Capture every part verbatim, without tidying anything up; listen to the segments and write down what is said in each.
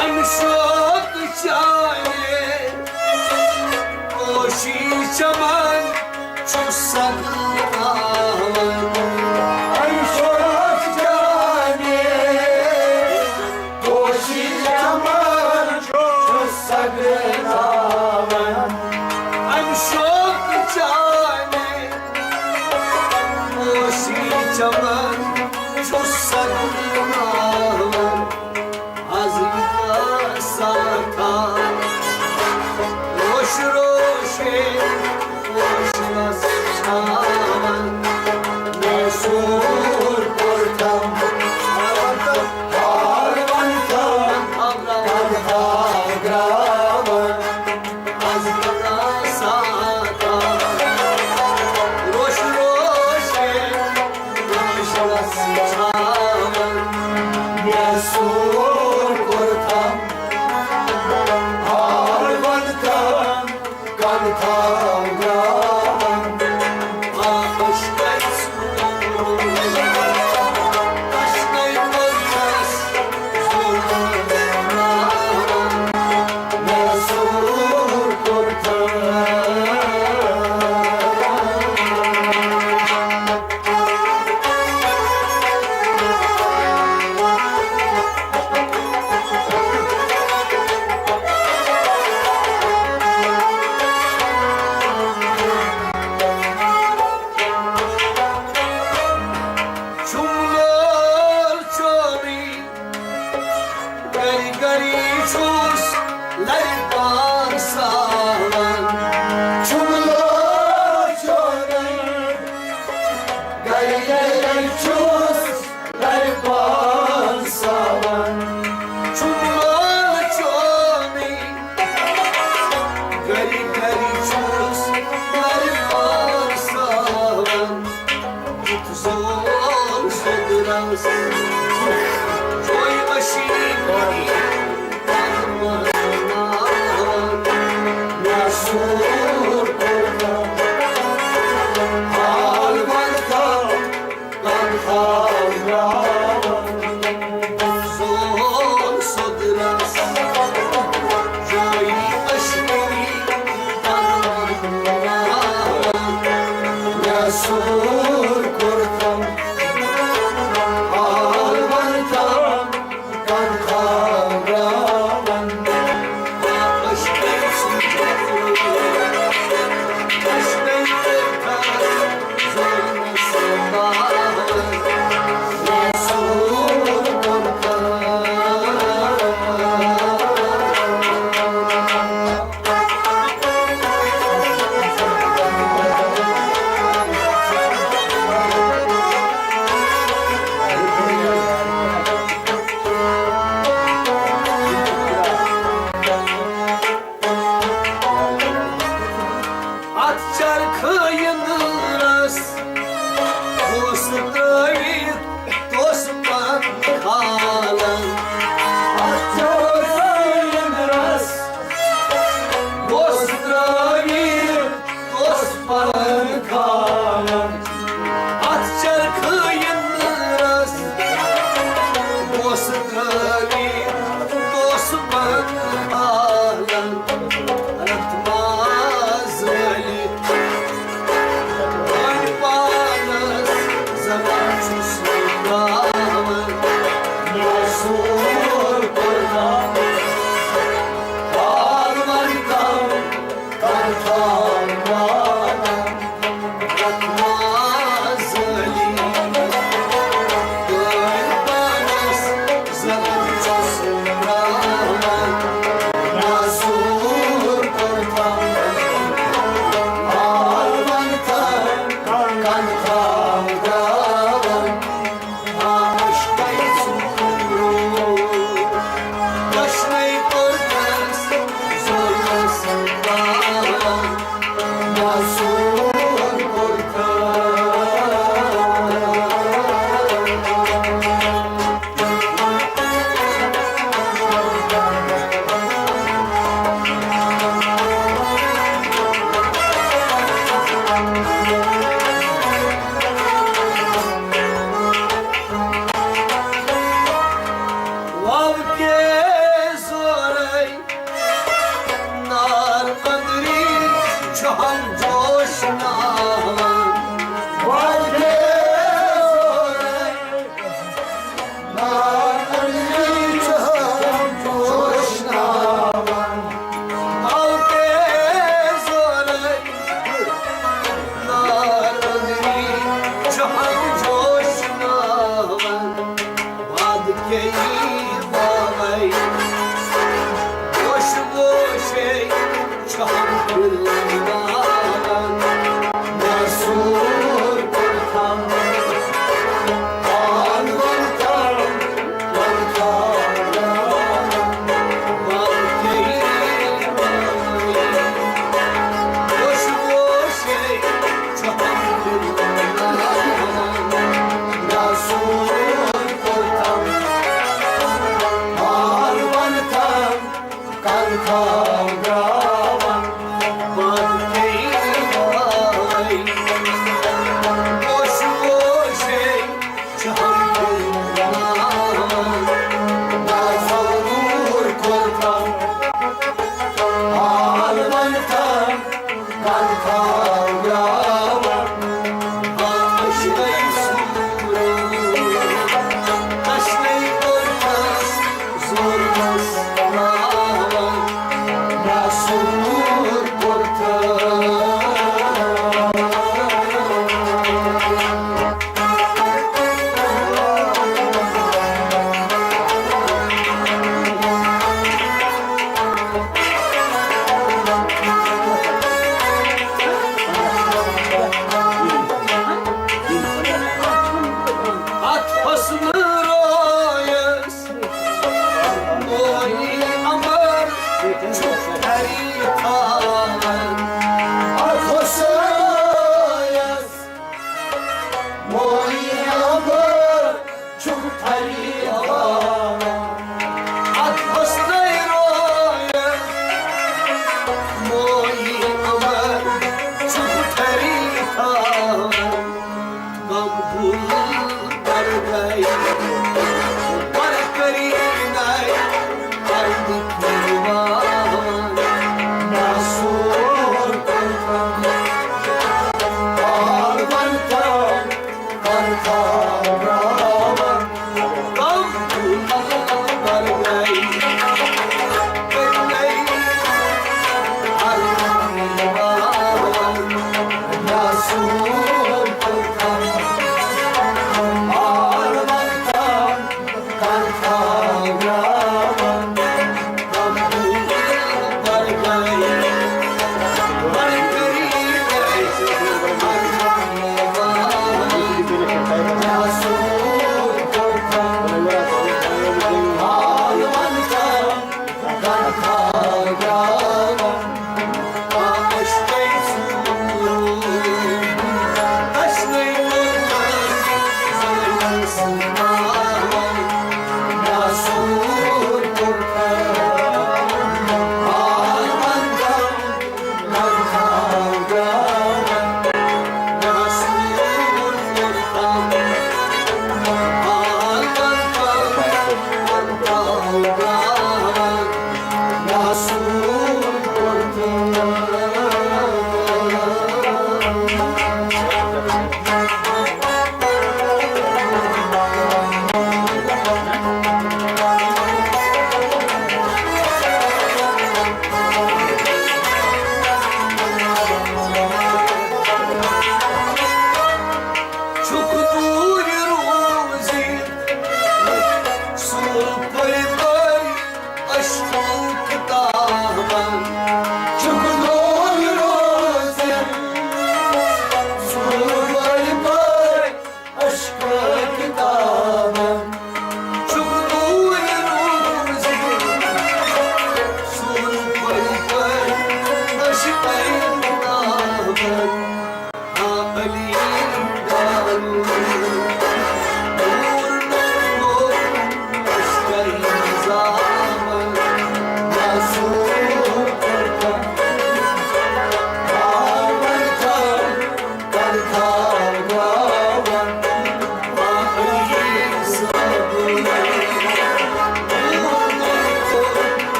امہِ شوقہٕ چانہِ پوشی چمن چھُ سگاوان۔ امہِ شوقہٕ چانہِ پوشی چمن چھُ سگاوان۔ امہِ شوقہٕ چانہِ پوشی چمن چھُ سگاوان۔ از یہِ ساتھا روش روشے روش رس چھاون۔ مےٚ سوٗر کوٚرتھم حال ونتھم کتھا گراون۔ از یہِ ساتھا روش روشے روش رس چھاون۔ مےٚ سوٗر کوٚرتھم حال ونتھم کتھا گراون۔ آ، عشقے سوٗر، عشقے کوٚرتھس سوٗر۔ مےٚ سوٗر کوٚرتھم۔ چھُم لول چوری، گری گری چھُس لرِ پارساوان۔ چھُم لول چوری، گری گری چھُس لرِ پارساوان۔ چھُم لول چوری، گری گری چھُس لرِ پارساوان۔ یُتھ زول سوٚدرس، جوے اشی بڑی مےٚ سوٗر کوٚرتھم حال ونتھم کتھا گراون۔ زول سوٚدرس، جوے اشی بڑی مےٚ سوٗر کوٚرتھم حال ونتھم کتھا گراون۔ اتھ چرخہٕ یندرس پونٛسہٕ ترٲوِتھ توٚس پن کھالان۔ اتھ چرخہٕ یندرس پونٛسہٕ ترٲوِتھ توٚس پن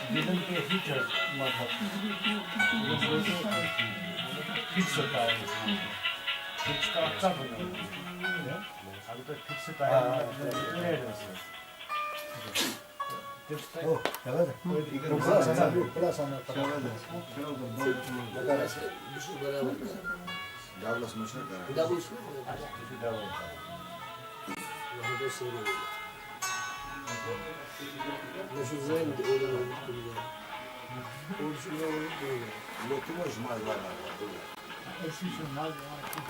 ییٚلہِ نہٕ کینٛہہ فیٖچٲرٕس، مطلب، فِکسٕڈ تھاوُن، فِکس کانٛہہ ژَٹُن۔ اگر تۄہہِ فِکسٕڈ تھاوُن، آ، مطلب، آ۔ ریڈیوَس منٛز۔ تیٚلہِ چھُ تۄہہِ ڈبلَس منٛز چھُنہ کران۔ ڈبلَس منٛز چھُنہ کران۔ اَسہِ تہِ چھُ ڈبل کران۔ وۄنۍ گوٚو سورُے۔ مےٚ چھُ زٲنِتھ تہِ اورٕ یورٕ کُنہِ جایہِ۔ اورٕ چھُنہٕ مےٚ ووٚنمُت کُنہِ جایہِ۔ نہ، تِمو چھُ مَزٕ لگان، تِمو۔ أسی چھُ مَزٕ یِوان۔